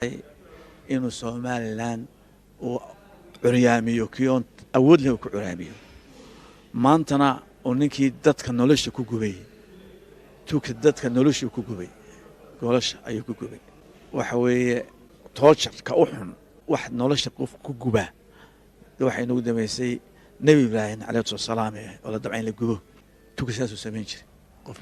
Inuu Somaliland uu curyaamiyo, kii oon awood leh uu ku curyaamiyo. Maantana uu ninkii dadka nolosha ku gubay, tuugka dadka nolosha ku gubay, golosha ayuu ku gubay. Waxa weeye torture-ka u xun, wax nolosha qof ku gubaa. Waxay nagu dambeysay Nebi Ibraahim calayhi salatu wasalaam oo la dabca in la gubo. Tuugka saasuu samayn jiray qof,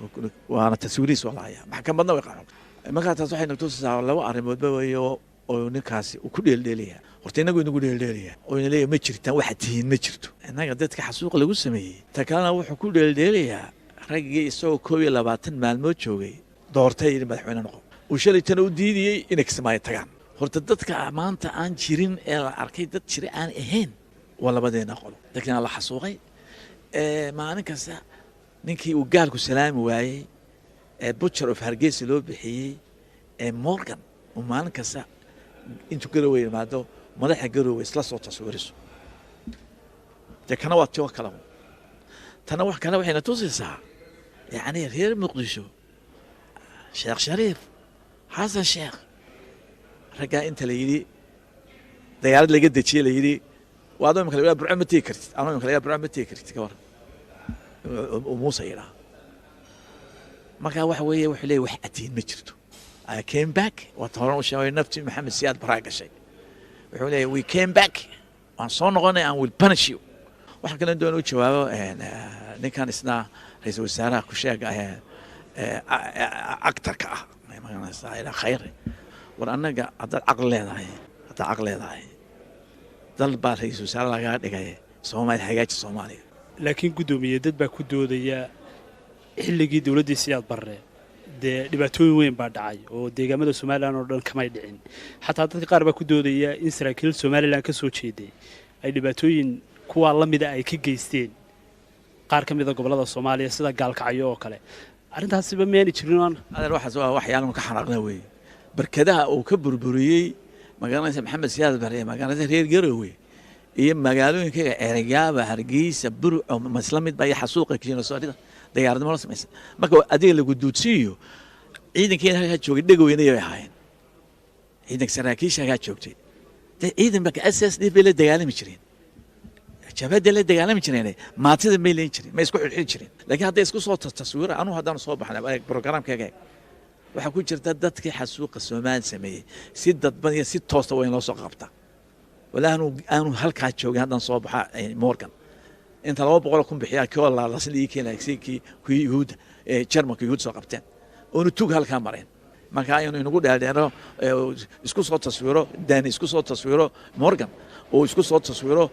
waana taswiiriis waa la hayaa, maxkamadna way qaxoogtay. Markaa taas waxay nagu tusaysaa laba arrimoodba weeye oo ninkaasi uu ku dheeldheelaya. Horta inagu inagu dheeldheelaya oo ina leeyahay ma jirtaan, waxa tihiin ma jirto, innaga dadka xasuuq lagu sameeyey. Ta kalena wuxuu ku dheeldheelayaa raggii isagoo 21 maalmood joogay doortay yidhi madaxweyne noqon, uu shalaytana u diidiyey inay Kismaayo tagaan. Horta dadka maanta aan jirin ee la arkay, dad jira aan ahayn, waa labadeena qolo, dadkina la xasuuqay. Maalin kasta ninkii uu gaalku salaami waayey ee Butcher of Hargeysa loo bixiyey ee Morgan, uu maalin kasta intuu Garowe yimaado madaxa Garowe isla soo taswiriso. Dee kana waa tio kalaba. Tana wax kale waxayna tusaysaa, yacni reer Muqdisho, Sheekh Shariif, Xasan Sheekh, raggaa inta la yidhi dagaalad laga dejiyey, la yidhi waa adoo imika la Burco ma tegi kartid, anoo imika la Burco ma tegi kartid, ka waran uu Muuse yidhaha? Marka waxa weeye wuxuu leeyahy wax atiin ma jirto. I came back, waa ta horan u sheegay, naftii Maxamed Siyaad Baraa gashay. Wuxuu leeyahy we came back, waan soo noqonay, and will punish you. Waxaan kale doon u jawaabo ninkan isna ra-iisul wasaaraha ku sheega actor-ka ah, magaranaysaa, ilaa khayr. War annaga haddaad caqli leedahay, haddaad caqli leedahay, dal baa ra-iisul wasaare lagaa dhigay Soomaaliya, hagaaji Soomaaliya. Laakiin guddoomiye, dad baa ku doodaya xilligii dowladdii Siyaad Barre dee dhibaatooyin weyn baa dhacay oo deegaamada Somaliland oo dhan kamay dhicin. Xataa dadka qaar baa ku doodaya in saraakiil Somaliland ka soo jeeday ay dhibaatooyin kuwaa la mida ay ka geysteen qaar ka mida gobollada Soomaaliya, sida Gaalkacyo oo kale. Arrintaasiba miyaanay jirin? Adeer, waxaas waa waxyaalahu ka xanaaqna weeye. Barkadaha uu ka burburiyey, magaranaysa, Maxamed Siyaad Bare, magaranaysa, reer Garowe iyo magaalooyinkaga Ceerigaabo, Hargeysa, Burco, masla mid baa iyo xasuuqa genocide-da dagaaladnimo la samaysa. Marka adiga lagu duudsiiyo, ciidankeena halkaa joogay Dhegoweynaya bay ahaayeen ciidanka saraakiisha halkaa joogtay. Dee ciidan marka SSD bay la dagaalami jireen, jabhadda la dagaalami jireen, maatida may leen jirin, may isku xidhxidhi jireen. Laakiin hadday isku soo taswiira, anugu haddaanu soo baxnay, programkayga eeg, waxaa ku jirta dadkii xasuuqa Soomaali sameeyey si dadban iyo si toosta waa in loo soo qabtaa. Walaa aanu halkaa joogin haddaan soo baxa Morgan, inta 200,000 bixiyaa kii oo laalasin ii keenaya, si kii kuwii Yuhuudda ee Jarmalka Yuhuud soo qabteen oonu tug halkaa mareen. Marka inuu inagu dheerdheero, isku soo taswiro Dani, isku soo taswiro Morgan, uu isku soo taswiro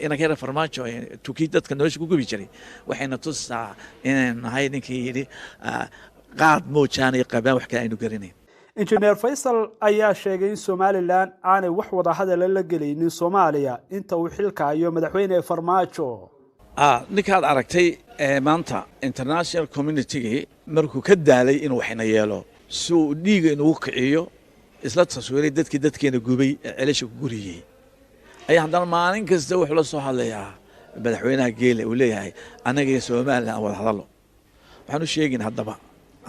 inanka yara Farmaajo, tukii dadka nolosha ku gubi jiray, waxayna tusaa inaynu nahay ninkii yidhi qaad moojaanay qabaan, wax kale aynu garanayn. Injineer Faysal ayaa sheegay in Somaliland aanay wax wada hadala la gelaynin Soomaaliya inta uu xilka hayo madaxweyne Farmaajo. Ninkaad aragtay maanta international community-gii markuu ka daalay inuu waxna yeelo, si uu dhiiga inugu kiciyo, isla taswiiray dadkii dadkeena gubay ee celasha ku guriyey, ayaa haddana maalin kasta wuxuu la soo hadlayaa madaxweynaha Geele, uu leeyahay annaga iyo Somaliland aan wada hadallo. Waxaan u sheegin haddaba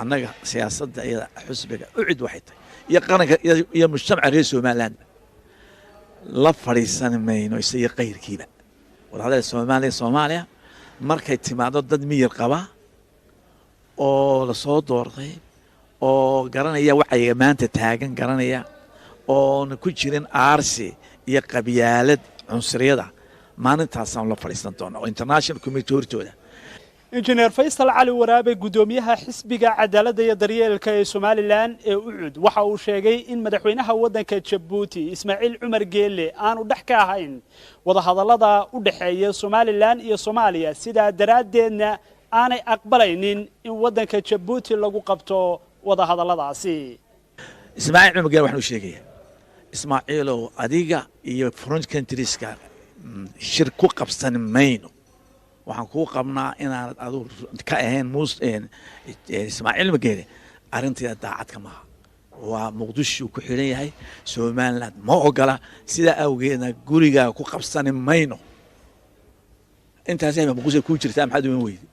annaga siyaasadda iyada xusbiga UCID waxay tahay iyo qaranka iyo mujtamaca reer Somaliland, la fadhiisan mayno isaga kayrkiiba wadahadal Soomaaliya. Soomaaliya markay timaado dad miyir qaba oo lasoo doortay oo garanaya wacyiga maanta taagan, garanaya oona ku jirin aarsi iyo qabyaalad cunsuriyada, maalintaasaan la fadhiisan doona oo international community hortooda. Injineer Faysal Cali Waraabe, guddoomiyaha xisbiga cadaaladda iyo daryeelka ee Somaliland ee UCUD, waxa uu sheegay in madaxweynaha waddanka Jabuuti Ismaaciil Cumar Geele aanu dhex ka ahayn wadahadallada u dhexeeya Somaliland iyo Soomaaliya, sidaa daraaddeedna aanay aqbalaynin in waddanka Jabuuti lagu qabto wadahadalladaasi. Ismaaciil Cumar Geele waxaan u sheegayaa, Ismaaciilow, adiga iyo front countries-ka shir ku qabsan mayno. Waxaan kuu qabnaa inaanad adigu ka ahayn Muus Ismaaciil Mageele. Arrinteeda daacadka maaha, waa Muqdisho ku xidhan yahay, Somaliland ma ogola. Sidaa awgeedna gurigaa ku qabsani mayno. Intaas Muqdisho kuu jirtaa, maxaad uman weydi?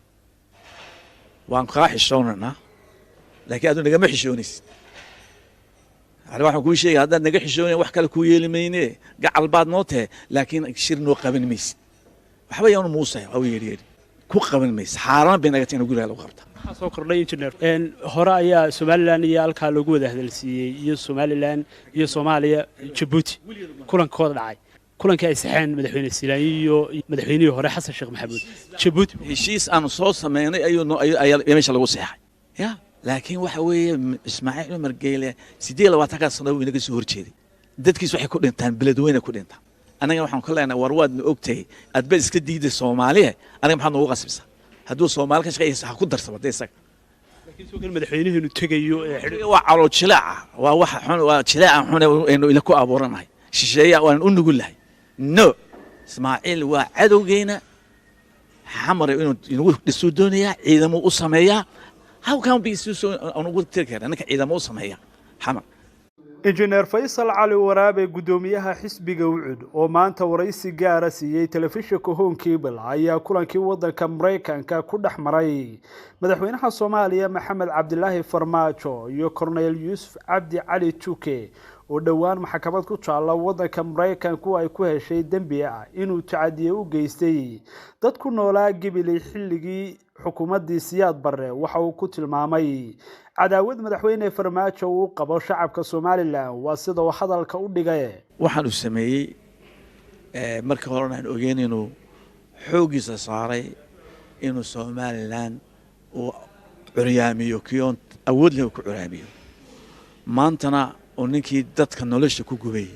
Waan kaa xishoonaynaa, laakiin adu nagama xishoonaysid. Waxaan kuu sheegay, haddaad naga xishoonayn wax kale kuu yeeli mayne, gacal baad noo tahay, laakiin shir noo qaban maysid. Waxba yaanu Muuse au yeedhi yeedhi ku qaban maysid. Xaaraan bay naga tahay in guriga lagu qabta. Waxaa soo kordhay, injineer, hore ayaa Somalilan iyo halkaa loogu wada hadalsiiyey iyo Somalilan iyo Soomaaliya Jabuuti kulankooda dhacay, kulankii ay saxeen madaxweyne Silaanyi iyo madaxweynihii hore Xasan Sheekh Maxamuud Jabuuti. Heshiis aanu soo sameynay ayuu ayaa meesha lagu seexay ya, laakiin waxa weeye Ismaaciil Cumar Geyle 28-kaa sano wuu inaga soo horjeeday. Dadkiis waxay ku dhintaan beledweyne ku dhintaan. Annaga waxaan ka leenahay, war waadna ogtahay, adba iska diiday Soomaaliya, aniga maxaad noogu qasbisaa? Hadduu Soomaali ka shaqeeysa ha ku darsamo dee isaga. Laakiin soo kale madaxweynihiinu tegayo ee Waa calool jilaaca, waa waxa xun, waa jilaaca xun aynu ila ku abuuranahay shisheeya, waan u nugulahay. No, Ismaaciil waa cadowgeena. Xamar inuu inagu dhisuu doonayaa, ciidamo u sameeyaa. How can be aan ugu tiri karna ninka ciidamo u sameeya Xamar? Injineer Faysal Cali Waraabe, guddoomiyaha xisbiga UCUD, oo maanta waraysi gaara siiyey telefishinka Horn Cable, ayaa kulankii wadanka Maraykanka ku dhex maray madaxweynaha Soomaaliya Maxamed Cabdilaahi Farmaajo iyo Korneyl Yuusuf Cabdi Cali Tuke, oo dhowaan maxkamad ku taalla wadanka Maraykanku ay ku heshay dembi ah inuu tacadiye u geystay dad ku noolaa Gibiley xilligii xukuumaddii Siyaad Barre, waxa uu ku tilmaamay cadaawad madaxweyne Farmaajo uu qabo shacabka Somalilan, waa sida uu hadalka u dhigay. Waxaan uu sameeyey markii horena aan ogeyn inuu xooggiisa saaray inuu Somalilan uu curyaamiyo, kii oon awood leh uu ku curyaamiyo, maantana uu ninkii dadka nolosha ku gubay,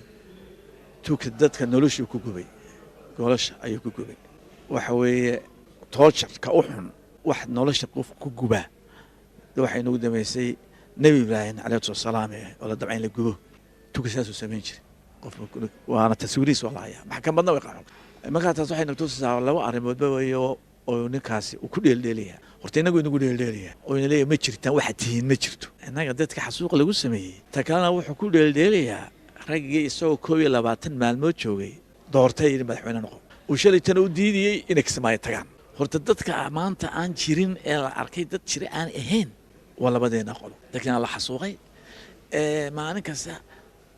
tuugka dadka nolosha ku gubay, golosha ayuu ku gubay. Waxa weeye torture-ka u xun, wax nolosha qof ku gubaa. Waxay nagu dambeysay Nebi Ibraahim calayhi wasalaam oo la dabca in la gubo. Tuka saasuu samayn jiray qof, waana taswiiriis waa la hayaa, maxkamadna way qaxun. Markaa taas waxay nagu tusaysaa laba arrimoodba weeyo oo ninkaasi uu ku dheeldheelaya. Horta inagu inagu dheeldheelaya oo ina leeyahay ma jirtaan, waxa tihiin ma jirto, innaga dadka xasuuqa lagu sameeyey. Ta kalena wuxuu ku dheeldheelayaa raggii isagoo 21 maalmood joogay doortay yidhi madaxweyne noqon, uu shalaytana u diidiyey inay Kismaayo tagaan. Horta dadka maanta aan jirin ee la arkay, dad jira aan ahayn, waa labadeena qolo, dadkina la xasuuqay. Maalin kasta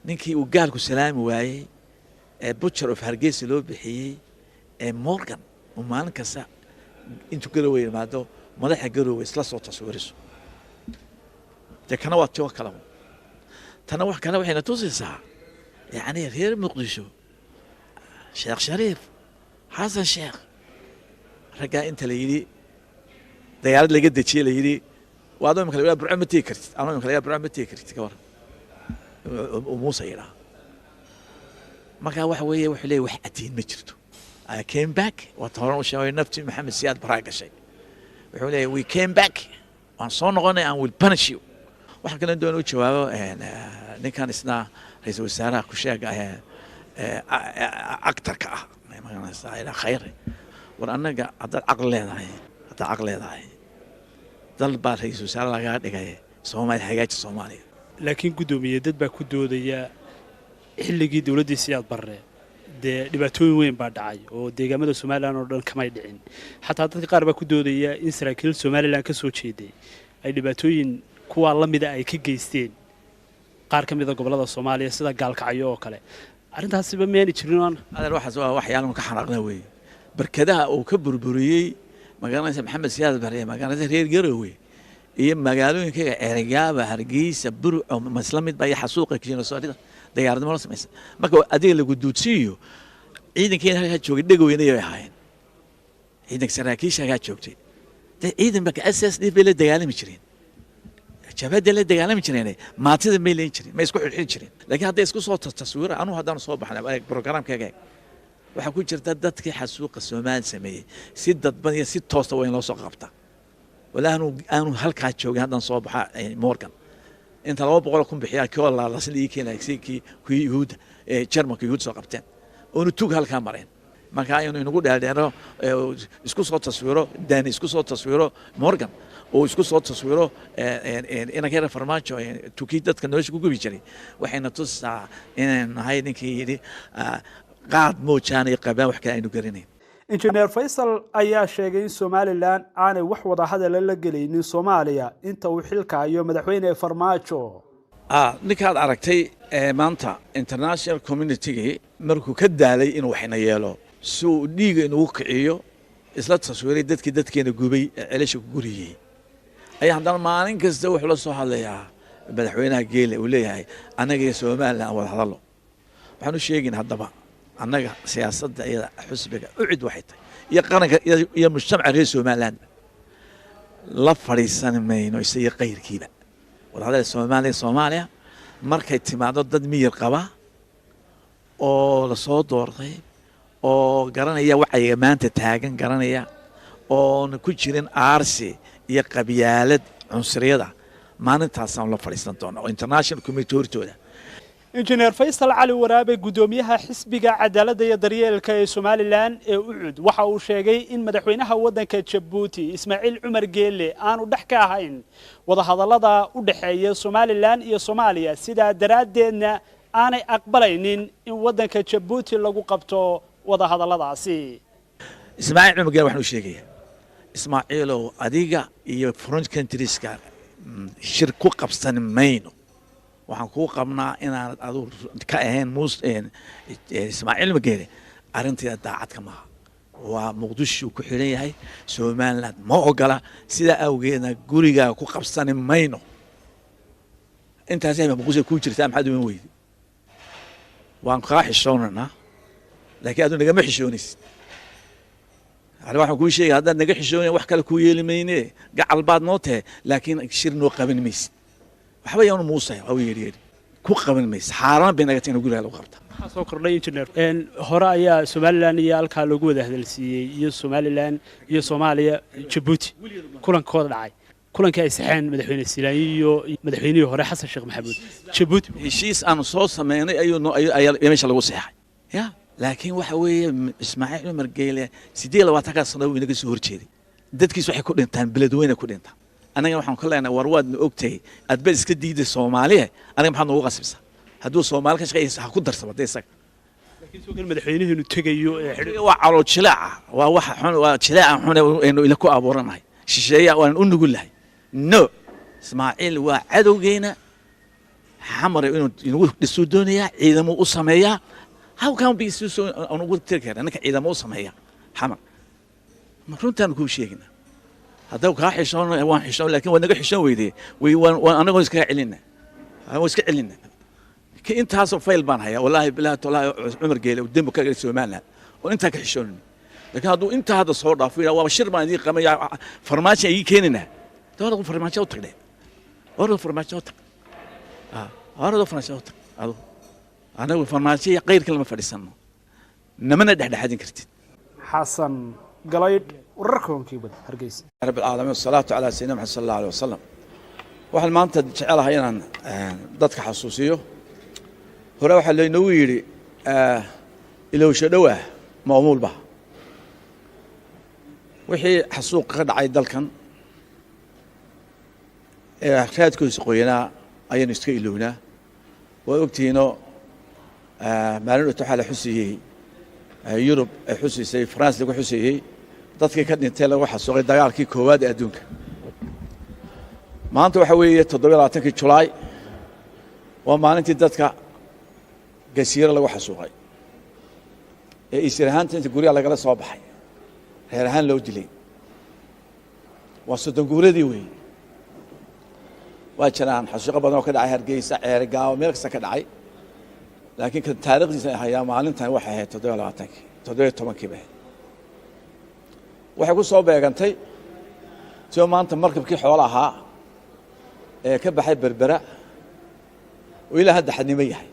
ninkii uu gaalku salaami waayey ee Butcher of Hargeysa loo bixiyey ee Morgan, uu maalin kasta intuu Garowe yimaado madaxa Garowe isla soo taswiriso. Dee kana waa tiwo kalaba, tana wax kale waxayna tusaysaa, yacni reer Muqdisho, Sheekh Shariif, Xasan Sheekh, raggaa inta la yidhi dagaalad laga dejiyey, la yidhi waa adoo imika la Burco ma tegi kartid, anoo imika la Burco ma tegi kartid, ka waran uu Muuse yidhaha? Marka waxa weeye wuxuu leeyahy wax atiin ma jirto. I came back, waa ta horan u sheegay, naftii Maxamed Siyaad Baraa gashay. Wuxuu leeyahy we came back, waan soo noqonay, and will punish you. Waxaan kale doon u jawaabo ninkan isna ra-iisul wasaaraha ku sheega actor-ka ah, magaranaysaa, ilaa khayre. War annaga haddaad caqli leedahay, haddaad caqli leedahay, dal baa ra-iisul wasaare lagaa dhigay Soomaaliya, hagaaji Soomaaliya. Laakiin guddoomiye, dad baa ku doodaya xilligii dowladdii Siyaad Barre dee dhibaatooyin weyn baa dhacay oo deegaamada Somalilan oo dhan kamay dhicin. Xataa dadka qaar baa ku doodaya in saraakiil Somalilan ka soo jeeday ay dhibaatooyin kuwaa la mida ay ka geysteen qaar ka mida gobollada Soomaaliya, sida Gaalkacyo oo kale. Arrintaasiba miyaanay jirin? Adeer, waxaas waa waxyaalahu ka xanaaqna weeye. Barkadaha uu ka burburiyey, magaranaysa, Maxamed Siyaad Barre, magaranaysa, reer Garowe iyo magaalooyinkaga Ceerigaaba, Hargeysa, Burco, masla mid baa iyo xasuuqa genocide dagaaladnimo la samaysa. Marka adiga lagu duudsiiyo, ciidankeena halkaa joogay Dhegaweyne bay ahaayeen ciidanka saraakiisha halkaa joogtay. Dee ciidan baka SSD bay la dagaalami jireen, jabhadda la dagaalami jireen, maatida may leen jirin, may isku xidhxidhi jireen. Laakiin hadday isku soo taswiira, anugu haddaan soo baxnay programkayga eeg, waxaa ku jirta dadkii xasuuqa Soomaali sameeyey si dadban iyo si toosta waa in loo soo qabta. Wala aanu halkaa joogin haddaan soo baxa Morgan inta 200,000 bixiyaa kii oo laalasin ii keenaya, si kii kuwii Yuhuudda ee Jarmalka Yuhuud soo qabteen oonu tug halkaa mareen. Marka inuu inagu dheerdheero, isku soo taswiro Dani, isku soo taswiro Morgan, oo isku soo taswiro inanka yara Farmaajo, tukii dadka nolosha ku gubi jiray, waxayna tusaa inaynu nahay ninkii yidhi qaad moojaanay qabaan, wax kale aynu garanayn. Injineer Faysal ayaa sheegay in Somalilan aanay wax wada hadala la gelaynin Soomaaliya inta uu xilka hayo madaxweyne Farmaajo. Ninkaad aragtay maanta international communitygii markuu ka daalay inuu waxna yeelo, si uu dhiiga inugu kiciyo, isla taswiiray dadkii dadkeena gubay ee celasha ku guriyey, ayaa haddana maalin kasta wuxuu la soo hadlayaa madaxweynaha Geele, uu leeyahay annaga iyo Somaliland aan wada hadallo. Waxaan u sheegin haddaba annaga siyaasadda iyada xusbiga UCID waxay tahay iyo qaranka iyo mujtamaca reer Somaliland, la fadhiisan mayno isaga qayrkiiba wadahadal. Soomaaliya, Soomaaliya markay timaado dad miyir qaba oo lasoo doortay oo garanaya wacyiga maanta taagan, garanaya oona ku jirin aarsi iyo qabyaalad cunsuriyada, maalintaasaan la fadhiisan doona oo international community hortooda. Injineer Faysal Cali Waraabe, guddoomiyaha xisbiga cadaaladda iyo daryeelka ee Somaliland ee UCUD, waxa uu sheegay in madaxweynaha waddanka Jabuuti Ismaaciil Cumar Geele aanu dhex ka ahayn wadahadallada u dhexeeya Somaliland iyo Soomaaliya, sidaa daraaddeedna aanay aqbalaynin in waddanka Jabuuti lagu qabto wadahadalladaasi. Ismaaciil Cumar Geele waxaan u sheegayaa, Ismaaciilow, adiga iyo front countrieska shir ku qabsan mayno. Waxaan kuu qabnaa inaanad adigu ka ahayn muus Ismaaciil Mageele. Arrinteeda daacadka maaha, waa Muqdisho ku xidhan yahay, Somaliland ma ogola. Sidaa awgeedna gurigaaga ku qabsani mayno. Intaas Muqdisho kuu jirtaa, maxaad uman weydi? Waan kaa xishoonaynaa, laakiin adu nagama xishoonaysid. Yani waxaan kuu sheegay, haddaad naga xishoonayn wax kale kuu yeeli mayne. Gacal baad noo tahay, laakiin shir noo qaban maysid. Waxba yaanu muusay aw yeedhi yeedhi ku qaban maysid. Xaaraan bay naga tahay in guriga lagu qabta. Maxaa soo kordhay, injineer? Hore ayaa Somaliland iyo halkaa loogu wada hadalsiiyey iyo Somaliland iyo Soomaaliya Jabuuti kulankooda dhacay, kulankii ay saxeen madaxweyne Silaanyi iyo madaxweynihii hore Xasan Sheekh Maxamuud Jabuuti. Heshiis aanu soo sameynay ayuu ayaa meesha lagu seexay ya, laakiin waxa weeye Ismaaciil Cumar Geele 28-kaa sano wuu inaga soo horjeeday. Dadkiis waxay ku dhintaan beledweyne ku dhintaan. Annaga waxaan ka leenahay, war waadna ogtahay, adba iska diiday Soomaaliya, aniga maxaad noogu qasbisaa? Hadduu Soomaali ka shaqeeysa ha ku darsamo dee isaga. Laakiin soo kan madaxweynihiinu tegayo ee xidhi Waa calool jilaaca, waa waxa xun, waa jilaaca xun aynu ila ku abuuranahay shisheeya, waan u nugulahay. No, Ismaaciil waa cadowgeena. Xamar inuu inagu dhisuu doonayaa, ciidamo u sameeyaa. How can be so aan ugu tiri kara ninka ciidamo u sameeya Xamar? Ma runtaan kuu sheegina? Haddaba kaa xishoon waan xishoon, laakiin waad naga xishoon weydee. Way waan waan anagoo iskaga celina, waan iska celina. Ki intaasoo fayl baan hayaa, wallaahi bilahi tolaahi, Cumar Geele uu dembi ka galay Somaliland oo intaa ka xishoonin. Laakiin hadduu intaa hadda soo dhaafo, yidhaa waaba shir baan idiin qabaya, farmaajo ii keenina, dowladda farmaajo u tagdhe, orada farmaajo u tag, orada farmaajo u tag adu. Anagu farmaajo iyo qayrka lama fadhiisano, namana dhexdhexaadin kartid. Xasan Galaydh, wararka Horn Cable, Hargeysa. رب العالمين والصلاة على سيدنا محمد صلى الله عليه وسلم. Waxaan maanta jecelahay inaan dadka xasuusiyo. Hore waxaa laynoogu yidhi ilowsho dhowah ma'muulba. Wixii xasuuq ka dhacay dalkan ee raadkiisa qoyanaa ayaynu iska ilownaa. Waa ogtihiinoo maalin dhowta waxaa la xusiyey Yurub ay xusiisay, France lagu xusiyey dadkii ka dhintay lagu xasuuqay dagaalkii koowaad ee adduunka. Maanta waxaa weeye 27-kii Julaay, waa maalintii dadka Gasiiro lagu xasuuqay ee isir ahaanta inta guryaha lagala soo baxay reer ahaan loo dilay. Waa 30 guuradii weeye. Waa jiraan xasuuqo badan oo ka dhacay Hargeysa, Ceerigaabo, meel kasta ka dhacay, laakiin kan taarikhdiisa hayaa maalintan waxay ahayd 27-kii, 17-kii bay ahayd. Waxay ku soo beegantay sio maanta markabkii xoola ahaa ee ka baxay Berbera oo ilaa hadda xadnimo yahay.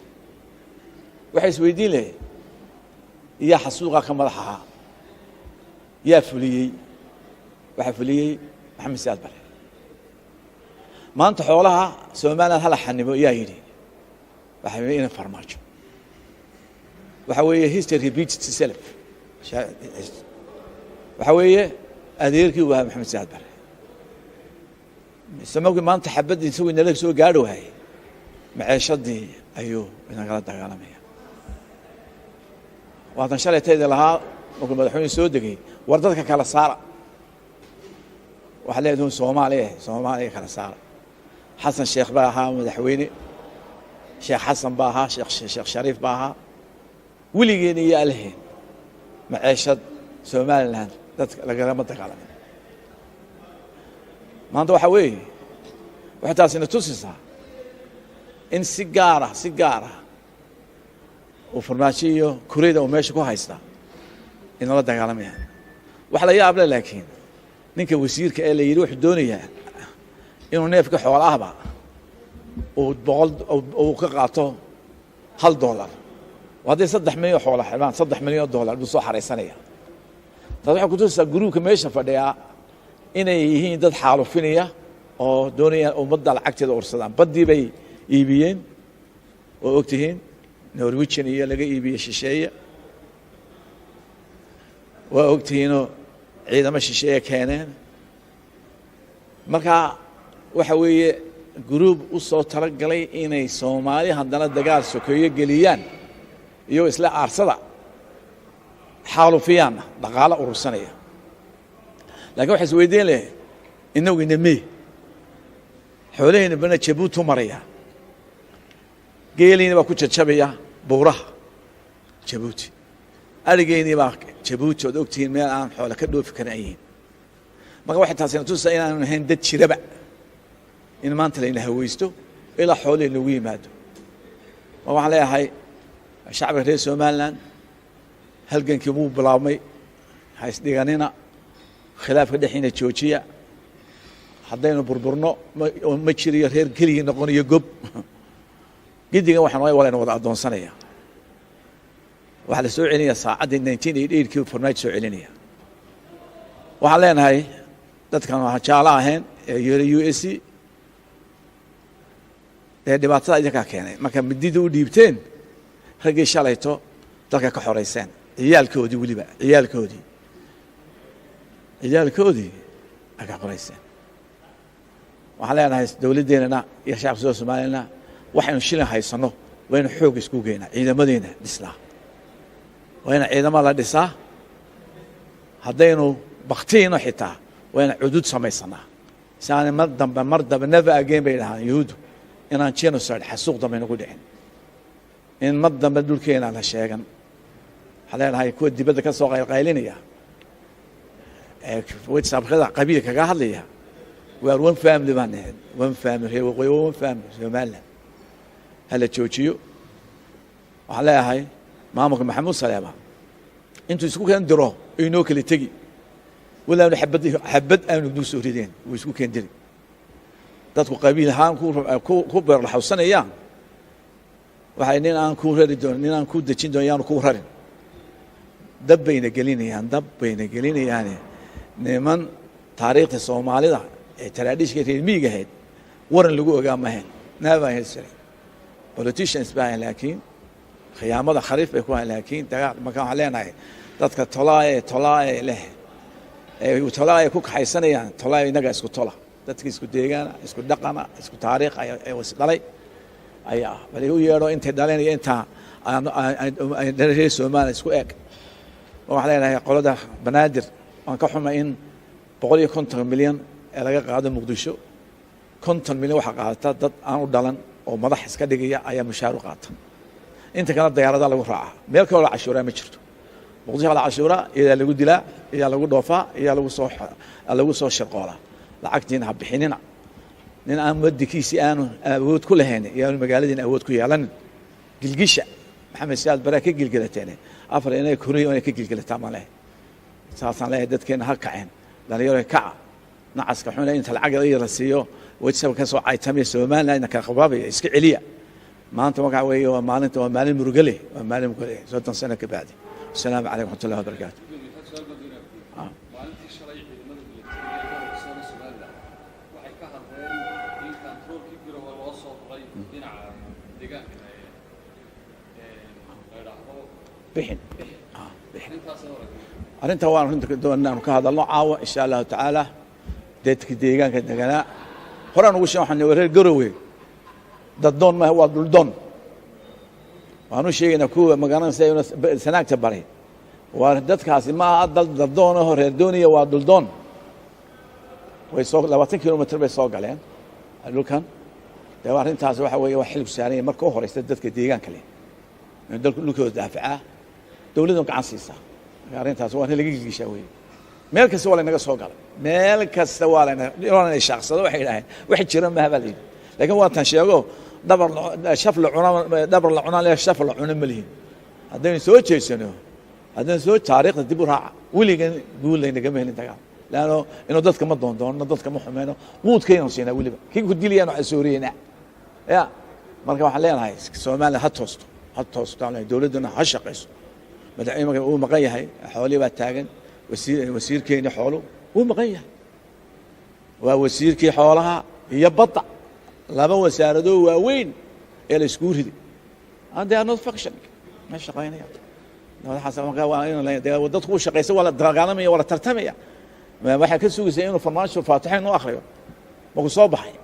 Waxay isweydiin lahayd, yaa xasuuqa ka madax ahaa? Yaa fuliyey? Waxaa fuliyey Maxamed Siyaad Bare. Maanta xoolaha Somaliland hala xanimo yaa yidhi? Waxaa yidhi ina Farmaajo. Waxa weeye history repeats itself. Waxa weeye adeerkii uu ahaa Maxamed Siyaad Bare. Samogii maanta xabaddii isagu inala soo gaadhi waayey, maceeshadii ayuu inagala dagaalamaya. Waatan shalay tayda lahaa markuu madaxweyne soo degay, war dadka kala saara. Waxaa leedahay Soomaaliya, Soomaaliya kala saara. Xasan Sheekh baa ahaa madaxweyne. Sheekh Xasan baa ahaa, Sheekh Shariif baa ahaa. Weligeen iyo alheen maceeshad Somaliland dadka lagalama dagaalamin. Maanta waxaa weeye, waxay taasina tusaysaa in si gaara uu Farmaajo iyo kureyda uu meesha ku haystaa inala dagaalamayaan. Wax la yaab leh laakiin, ninka wasiirka ee la yidhi wuxuu doonayaa inuu neefka xoolahaba uu 100 uu ka qaato $1, hadday 3 milyan xoola xidhaan, $3 milyan buu soo xaraysanaya. Taas waxay kutusaysaa guruubka meesha fadhiyaa inay yihiin dad xaalufinaya oo doonayaan ummadda lacagteeda ursadaan. Baddii bay iibiyeen oo og tihiin, Norwegian iyo laga iibiyey shisheeye. Waa og tihiinoo ciidamo shisheeye keeneen. Marka waxa weeye guruub u soo talagalay inay Soomaali haddana dagaal sokeeyo geliyaan, iyagoo isla aarsada xaalufiyaanna dhaqaalo urursanaya. Lakin waxa is weydiin leh, inagu inamee xoolahayna bana Jabuuti u maraya, geeliina baa ku jajabaya buuraha Jabuuti, arigeynii baa Jabuuti ood ogtihiin meel aan xoole ka dhoofi karin ay yihiin. Marka waxay taasina tusaa inaanu ahayn dad jiraba, in maanta layna hawaysto ilaa xoolihii nagu yimaado. Marka waxaan leeyahay shacbiga reer Somaliland, halgankii wuu bilaabmay, ha isdhiganina, khilaafka dhexdiina joojiya. Haddaynu burburno, ma jiriyo reer keligii noqonayo gob gidigan. Waxaan waa layna wada addoonsanaya. Waxaa la soo celinaya saacaddii 1988-kii Farmaajo soo celinaya. Waxaan leenahay dadkan waa jaalo ahayn ee yiri USC dee dhibaatada idinkaa keenay. Marka midida u dhiibteen raggii shalayto dalka ka xoreyseen, ciyaalkoodii, weliba ciyaalkoodii ay ka xoreyseen. Waxaan leenahay dowladdeennana iyo shacabka soo Soomaaliyana, waxaynu shilin haysanno waynu xoog isku geynaa, ciidamadeena dhisnaa, waa ina ciidamo la dhisaa. Haddaynu baktiino xitaa waa ina cudud samaysanaa si aanay mar dambe, never again bay dhahaan Yuhuuddu, inaan genocide, xasuuq dambe nagu dhicin, in mar dambe dhulkeena la sheegan. Waxaan leenahay kuwa dibadda ka soo qaylqaylinaya ee WhatsAppkada qabiil kaga hadlaya, we are one family baan nahay, one family. Reer waqooyi one family. Somaliland hala joojiyo. Waxaan leeyahay maamulka Maxamuud Saleeba intuu isku keen diro inoo kala tegi, walaanu xabad xabad aanu dul soo rideen, wuu isku keen diri. Dadku qabiil ahaan ku beerlaxawsanayaan. Waxay nin aan kuu rari doonin, nin aan kuu dejin doonin yaanu kuu rarin. Dab bayna gelinayaan, dab bayna gelinayaane. Niman taariikhda Soomaalida ee traditionka reer miyiga ahayd waran lagu ogaa mahayn, never history. Politicians baa ahayn, laakiin khiyaamada khariif bay ku hayn. Laakiin dagaal marka waxaan leenahay dadka tolaaye tolaaye leh ee tolaaye ku kaxaysanayaan, tolaaye innaga isku tola, dadka isku deegaana, isku dhaqana, isku taariikh is dhalay ayaa bal u yeedho intay dhaleen iyo intaa reer Soomaaliya isku eg. Waxaan leenahay qolada Banaadir, waan ka xumay in 150 milyan ee laga qaado Muqdisho, 50 milyan waxaa qaadata dad aan u dhalan oo madax iska dhigaya ayaa mushaar u qaata. Inta kale diyaaradaha lagu raacaa. Meel kaloo la cashuuraa ma jirto. Muqdisho la cashuuraa, iyadaa lagu dilaa, iyadaa lagu dhoofaa, iyadaa lagu soo shirqoolaa. Lacagtiina ha bixinina. Nin aan wadikiisii aanu awood ku lahayn iyaanu magaaladiina awood ku yeelanin. Gilgisha Maxamed Siyaad Baraa ka gilgilateen, afar inay koriyo inay ka gilgilataan baan lehay. Saasaan leeyahay dadkeena ha kaceen, dhalinyaro kaca. Nacaska xuna inta lacag la siiyo WhatsApp ka soo caytamiya, Somaliland ka qabaabaya, iska celiya. Maanta waxa weeye waa maalinta, waa maalin murugo leh, waa maalin murugo leh, 30 sano ka bacdi. Asalaamu calaykum waraxmatullahi wabarakaatu. Maalintii shalay ciidamada militariga ee gobolka Sool Somaliland waxay ka hadleen in kantaroolkii Garowe loo soo furay dhinaca deegaanka la idhaahdo Bixin, bixin. Arrintaasna hore. Arrinta waan runta doonaa ka hadalno caawa insha Allahu tacaala. Dadka deegaanka deganaa horaan ugu sheeg, waxaan reer Garowe daddoon maaha, waa dhuldoon. Waan u sheegaynaa kuwa magaranaysa Sanaagta baray, waa dadkaasi ma aha dal daddoon aho reer dooniya, waa dhuldoon. Way soo 20 kilomitr bay soo galeen dhulkan. Dee arrintaas waxa weeye waa xilku saaran yahay marka u horeysa dadka deegaanka leh inuu dalku dhulkooda daafacaa, dowladdu gacan siisaa. Marka arrintaas waa in laga gilgishaa weeye. Meel kasta waa laynaga soo galay, meel kasta waa lana shaaqsado. Waxay idhaaheen wax jira maha baa la yidhi, laakiin waa tan sheego dhabar shaf la cuna, dhabar la cunaa le, shaf la cuno ma lihin. Haddaynu soo jeesano, haddaynu soo taariikhda dib u raaca, weligan guul laynagama helin dagaal, leanno inuu dadka ma doondoonno, dadka ma xumeyno, quudkaynu siinaa, weliba kii ku dilayaan waxaan sooriyeynaa ya. Marka waxaan leenahay Soomaaliya ha toosto, ha toosto, dowladduna ha shaqayso. Madaxweyne wuu maqan yahay, xoolihii baa taagan. Wasiirkeeni xoolu wuu maqan yahay, waa wasiirkii xoolaha iyo badda, laba wasaaradoo waaweyn ee la iskugu riday, and they are not functioning, ma shaqaynayaan. Dadku u shaqaysa, waa la dagaalamaya, waa la tartamaya. Waxaa ka sugaysa inuu Farmaajo faatixo inuu akhriyo markuu soo baxay.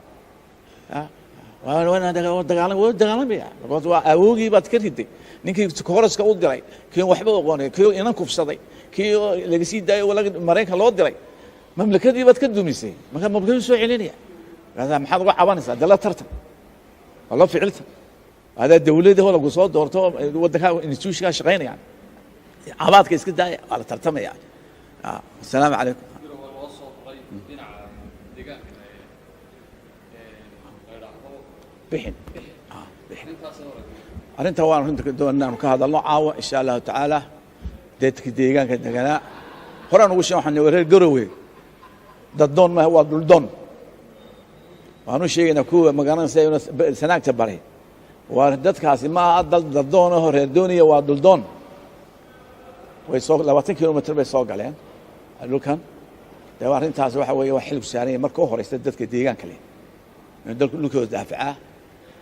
Waa dagaalamaya because waa awoogii baad ka riday, ninkii koraska u diray, kii waxba oqoonay, kii inan kufsaday, kii laga sii daayo Maraykan loo diray, mamlakadii baad ka dumisay. Marka mamlakadii soo celinaya, maxaad uga cabanaysaa? Dee la tartan, waa la ficiltan, adaa dawladda lagu soo doorto, waddankaa institutionkaa shaqaynayaan. Cabaadka iska daaya, waa la tartamaya. Asalaamu calaykum. Garowe loo soo qoray dhinaca deegaanka la idhaahdo Bixin, bixin. Arrintaasna hore. Arrinta waan runta doonaanu ka hadalno caawa insha Allahu tacaala. Dadka deegaanka deganaa horaan ugu sheeg, waxaan reer Garowe daddoon maaha, waa dhuldoon. Waanu sheegaynaa kuwa magaranaysa Sanaagta baray, waa dadkaasi ma aha dal daddoon aho reer doonaya, waa dhuldoon. Way soo 20 kilomitr bay soo galeen dhulkan. Dee arrintaas waxa weeye waa xilku saaran yahay marka u horeysa dadka deegaanka leh inuu dalku dhulkooda daafacaa,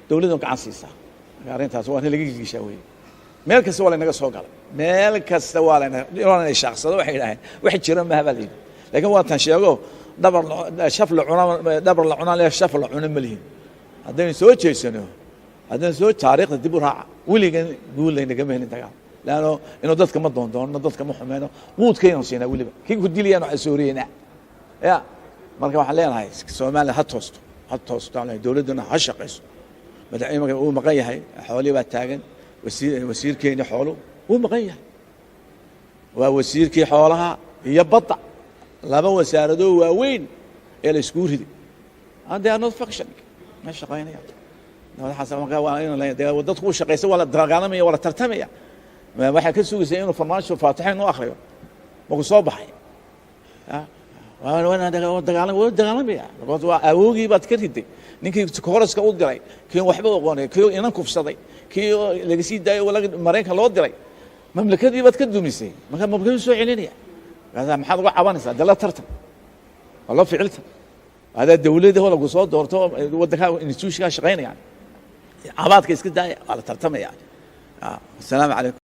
dowladdu gacan siisaa. Marka arrintaas waa in laga gilgishaa weeye. Meel kasta waa laynaga soo galay, meel kasta waa lana shaaqsado. Waxay idhaaheen wax jira maha baa la yidhi, laakiin waa tan sheego dhabar shaf la cuna, dhabar la cunaa le, shaf la cuno ma lihin. Haddaynu soo jeesano, haddaynu soo taariikhda dib u raaca, weligan guul laynagama helin dagaal, leanno inuu dadka ma doondoonno, dadka ma xumeyno, quudkaynu siinaa, weliba kii ku dilayaan waxaan sooriyeynaa ya. Marka waxaan leenahay Soomaaliya ha toosto, ha toosto, dowladduna ha shaqayso. Madaxweyne wuu maqan yahay, xoolihii baa taagan. Wasiirkeeni xoolu wuu maqan yahay, waa wasiirkii xoolaha iyo badda, laba wasaaradoo waaweyn ee la iskugu riday, and they are not functioning, ma shaqaynayaan. Dadku u shaqaysa, waa la dagaalamaya, waa la tartamaya. Waxaa ka sugaysa inuu Farmaajo faatixo inuu akhriyo markuu soo baxay. Waa dagaalamaya because waa awoogii baad ka riday, ninkii koraska u diray, kii waxba oqoonay, kii inan kufsaday, kii laga sii daayo Maraykan loo diray, mamlakadii baad ka dumisay. Marka mamlakadii soo celinaya, maxaad uga cabanaysaa? Dee la tartan, waa la ficiltan, adaa dawladda lagu soo doorto, waddankaa institutionkaa shaqaynayaan. Cabaadka iska daaya, waa la tartamaya. Asalaamu calaykum.